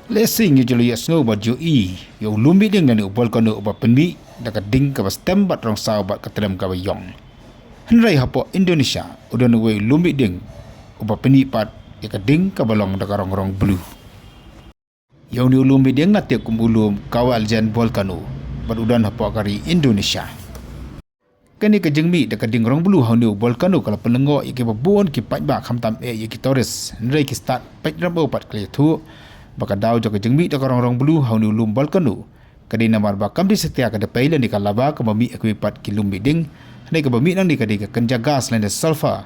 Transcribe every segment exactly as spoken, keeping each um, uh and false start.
Lehse ngi ju la ïohsngew bad ju i ïa u lum mihding lane u volcano uba pynmih da ka ding kaba stem bad rong saw bad ka trem kaba ïong. Hynrei hapoh Indonesia u don uwei u lum mihding uba pynmih pat ïa ka ding kaba long da ka rong rong blue. Ïa une u lum mihding la tip kum u lum Kawah Aljan volcano bad u don hapoh ka ri Indonesia. Kane ka jingmih da ka ding rong blue ha une u volcano ka la pynlyngngoh ïa kiba bun ki paidbah, khamtam eh ïa ki tourist, hynrei ki stad peit ramew pat ki la ïathuh ba ka daw jong ka jingmih da ka rong rong blue ha une u lum volcano ka dei namar ba kam dei satia ka dpei lane ka lava kaba mih ha kiwei pat ki lum mihding, hynrei kaba mih nangne ka dei ka kynja gas lane sulphur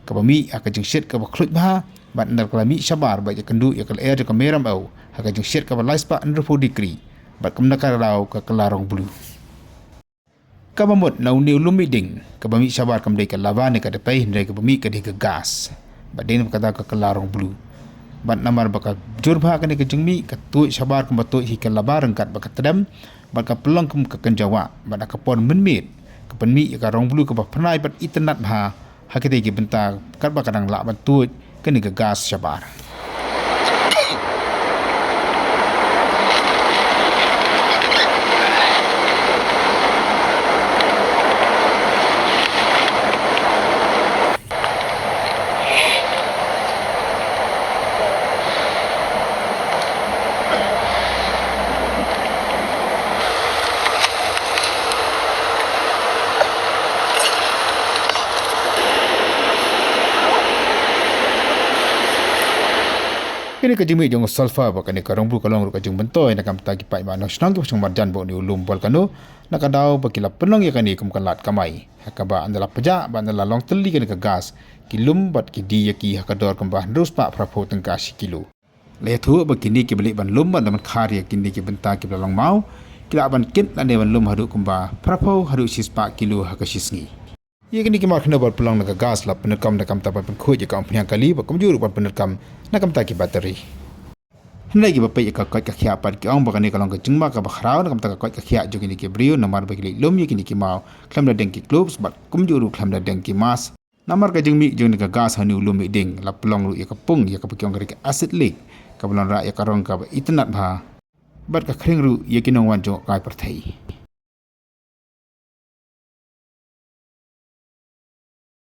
kaba mih ha ka jingshit kaba khluit bha bad ynda ka la mih shabar bad ïakynduh ïa ka lyer jong ka mei ramew ha ka jingshit kaba lai spah hynriewphew degree bad kumta ka daw ka kylla rong blue. Kaba mut na une u lum mihding kaba mih shabar kam dei ka lava ne ka dpei, hynrei kaba mih ka dei ka gas bad dei na kata ka kylla rong blue. Bad namar ba ka jur bha kane ka jingmih, ka tuid shabar kumba tuid hi ka lava ryngkat bad ka trem bad ka pynlong kum ka kynja wah bad ha ka por mynmiet ka pynmih ïa ka rong blue kaba phyrnai bad itynnad bha. Ha kitei ki bynta katba ka dang lah ban tuid kane ka gas shabar. Kane ka jingmih jong u sulphur bad kane ka rong blue ka long ruh ka jingmyntoi na ka bynta ki paidbah nongshong shnong kiba shong marjan bad une u lum volcano, na ka daw ba ki la pynlong ïa kane kum ka lad kamai ha kaba ynda la pjah bad ynda la long tylli kane ka gas, ki lum bad ki die ïa ki ha ka dor kumba hynriew spah phraphew tyngka shi kilo. La ïathuh ba kine kiba leit ban lum bad ban khar ïa kine ki bynta kiba la long maw ki lah ban kit lane ban lum haduh kumba phraphew haduh shispah kilo ha ka shisngi. Ïa kine ki mar khyndew ba la pynlong na ka gas la pyndonkam na ka bynta ban pynkhuid ïa ka umphniang kali bad kumjuh ruh ban pyndonkam na ka bynta ki battery. Hynrei kiba peit ïa ka koit ka khiah pat ki ong ba kane ka long ka jingma kaba khraw na ka bynta ka koit ka khiah jong kine ki briew namar ba ki leit lum ïa kine ki maw khlem da deng ki gloves bad kumjuh ruh khlem da deng ki mask. Namar ka jingmih jong kane ka gas ha une u lum mihding la pynlong ruh ïa ka pung ïa kaba ki ong ka dei ka acid leak kaba long rah ïa ka rong kaba itynnad bha bad ka khring ruh ïa ki nongwan jngohkai pyrthei.